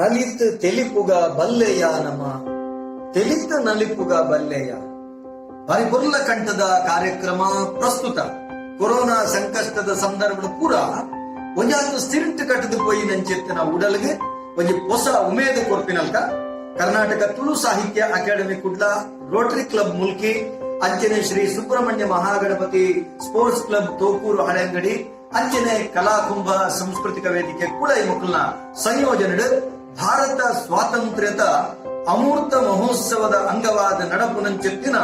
ನಲಿತ್ ತೆಲಿಪುಗ ಬಲ್ಲೆಯ ನಮ, ತೆಲಿತ ನಲಿಪುಗ ಬಲ್ಲೆಯ. ಬಾರಿ ಪೊರ್ಲ ಕಂಠದ ಕಾರ್ಯಕ್ರಮ ಪ್ರಸ್ತುತ. ಕೊರೋನಾ ಸಂಕಷ್ಟದ ಸಂದರ್ಭದ ಪೂರ ಒಂಜಾತ್ ಸ್ಥಿರಂಟ್ ಕಟ್ಟದು ಪೋಯಿನಂಚಿತ್ತಿನ ಉಡಲ್ಗೆ ಒಂಜಿ ಹೊಸ ಉಮೇದ ಕೊರ್ಪಿನಲ್ಕ ಕರ್ನಾಟಕ ತುಳು ಸಾಹಿತ್ಯ academy Kudla, Rotary club Mulki, ಅಂಚನೆ ಶ್ರೀ ಸುಬ್ರಹ್ಮಣ್ಯ ಮಹಾಗಣಪತಿ ಸ್ಪೋರ್ಟ್ಸ್ ಕ್ಲಬ್ ತೋಕೂರು ಹಳೆಂಗಡಿ, ಅಂಚನೆ ಕಲಾಕುಂಭ ಸಾಂಸ್ಕೃತಿಕ ವೇದಿಕೆ ಕೂಡ ಈ ಮುಕ್ಕಲ್ನ ಸಂಯೋಜನೆ ಭಾರತ ಸ್ವಾತಂತ್ರ್ಯದ ಅಮೂರ್ತ ಮಹೋತ್ಸವದ ಅಂಗವಾದ ನಡಪುನಂಚಿತ್ತಿನ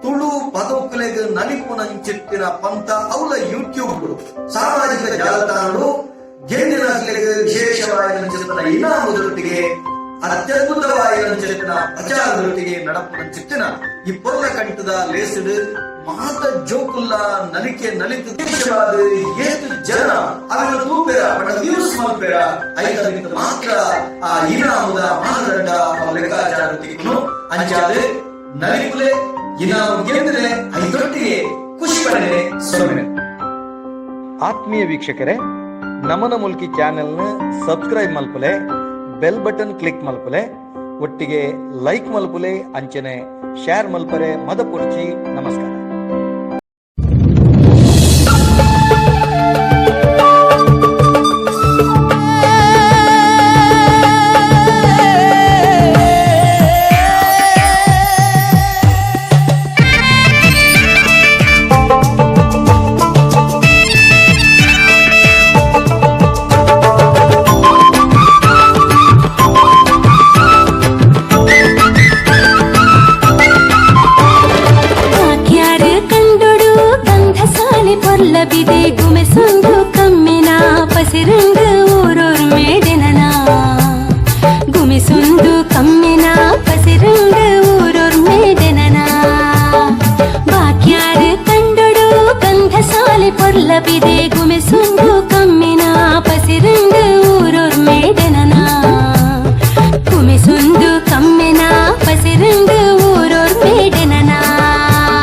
ತುಳು ಪದೊಕುಲೆಗ್ ನಲಿಪುನಂಚಿತ್ತಿನ ಪಂತ ಅವಲ ಯೂಟ್ಯೂಬ್ ಸಾಮಾಜಿಕ ಜಾಲತಾಣಗಳು ಗೆಂದಿನಕ್ಲೆಗ್ ವಿಶೇಷವಾಯಿನಂಚಿತ್ತಿನ ಇನಾಮುದೊಟ್ಟಿಗೆ, ಅತ್ಯದ್ಭುತವಾಯಿನಂಚಿತ್ತಿನ ಪ್ರಚಾರದೊಟ್ಟಿಗೆ ನಡಪುನಂಚಿತ್ತಿನ ಈ ಪೊರ್ಲ ಕಂಠದ ಲೇಸುಡು ಮಾತ ಜೋಕುಲ್ಲ ನಲಿಕೆ ನಲಿತು ವಿಶೇಷವಾದ ಏತ್ ಜನ ಅವೆಲ್ಲ ತೂಪೆರ ಪಂಡ ವ್ಯೂಸ್ ಮಲ್ಪೆರ, ಐತ ಮಿತ್ತ್ ಮಾತ್ರ ಆ ಇನಾಮುದ ಮಾನದಂಡ ಅವ ಲೆಕ್ಕಾಚಾರ ತಿಕ್ಕುನು. ಅಂಚಾದ್ ನಲಿಪುಲೆ, ಇನಾಮು ಗೆಂದ್ರೆ, ಐತೊಟ್ಟಿಗೆ ಖುಷಿ ಪಡೆನೆ ಸೊನ್ನೆ. ಆತ್ಮೀಯ ವೀಕ್ಷಕರೇ, ನಮನ ಮುಲ್ಕಿ ಚಾನೆಲ್ನ ಸಬ್ಸ್ಕ್ರೈಬ್ ಮಲ್ಪುಲೆ, ಬೆಲ್ ಬಟನ್ ಕ್ಲಿಕ್ ಮಲ್ಪುಲೆ, ಒಟ್ಟಿಗೆ ಲೈಕ್ ಮಲ್ಪುಲೆ, ಅಂಚನೆ ಶೇರ್ ಮಲ್ಪರೆ ಮದಪುರ್ಚಿ. ನಮಸ್ಕಾರ. ವಾಕ್ಯಾರು ಕಂಡೊಡು ಗಂಧಸಾಲಿ ಪೊರ್ಲಬಿದೆ, ಗುಮೆಸುಂದು ಕಮ್ಮಿನ ಪಸಿರಂದು ಊರೊರು ಮೇಡೆನನ. ಗುಮಿಸುಂದು ಕಮ್ಮಿನ ಪಸಿರಂದು ಊರೊರು ಮೇಡೆನನ. ಬಾಕ್ಯಾರು ಕಂಡೊಡು ಗಂಧಸಾಲಿ ಪೊರ್ಲಬಿದೆ, ಗುಮೆಸುಂದು ಕಮ್ಮಿನ ಪಸಿರಂದು ಊರೊರು ಮೇಡೆನನ. ಗುಮಿಸುಂದು ಕಮ್ಮಿನ ಪಸಿರಂದು ಊರೊರು ಮೇಡೆನನ.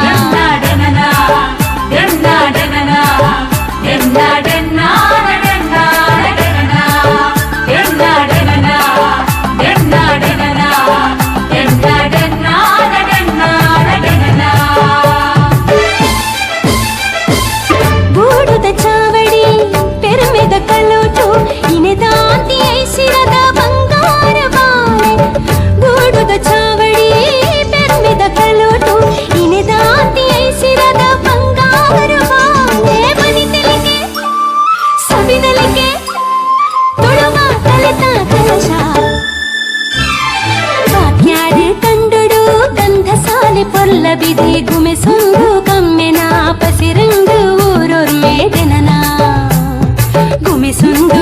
ಡೆನ್ನ ಡೆನ್ನ ಡೆನ್ನ ಡೆನ್ನ ಡೆನ್ನ ಡೆನ್ನ ಡೆನ್ನ ಡೆನ್ನ ಡೆನ್ನ ಡೆನ್ನ ಡೆನ್ನ ಡೆನ್ನ ಡೆನ್ನ ಡೆನ್ನ ಡೆನ್ನ. ಬೂಡುದ ಚಾವಡಿ ಪೆರುಮೆದ ಕಲೋಟು ಇನೆದಾಂತಿ ಐಸಿರದ ಬಂಗಾರ ಬಾಳೆ. ಬೂಡುದ ಚಾವಡಿ ಪೆರುಮೆದ ಕಲೋಟು ಇನೆದಾಂತಿ ಐಸಿರದ ಬಂಗಾರ ಬಾಳೆ. ಬನಿತೆಲಿಕೆ ಸಬಿನಲಿಕೆ ತುಳುವ ಕಲಿತ ಕಲಶ. ವಾಕ್ಯಾರು ಕಂಡೊಡು ಗಂಧಸಾಲೆ ಪೊರ್ಲಬಿದೆ, ಗುಮೆಸುಂದು ಕಮ್ಮೆನ ಪಸಿರಂದು ಊರೊರು ಮೇದೆನನ. ಗುಮೆಸುಂದು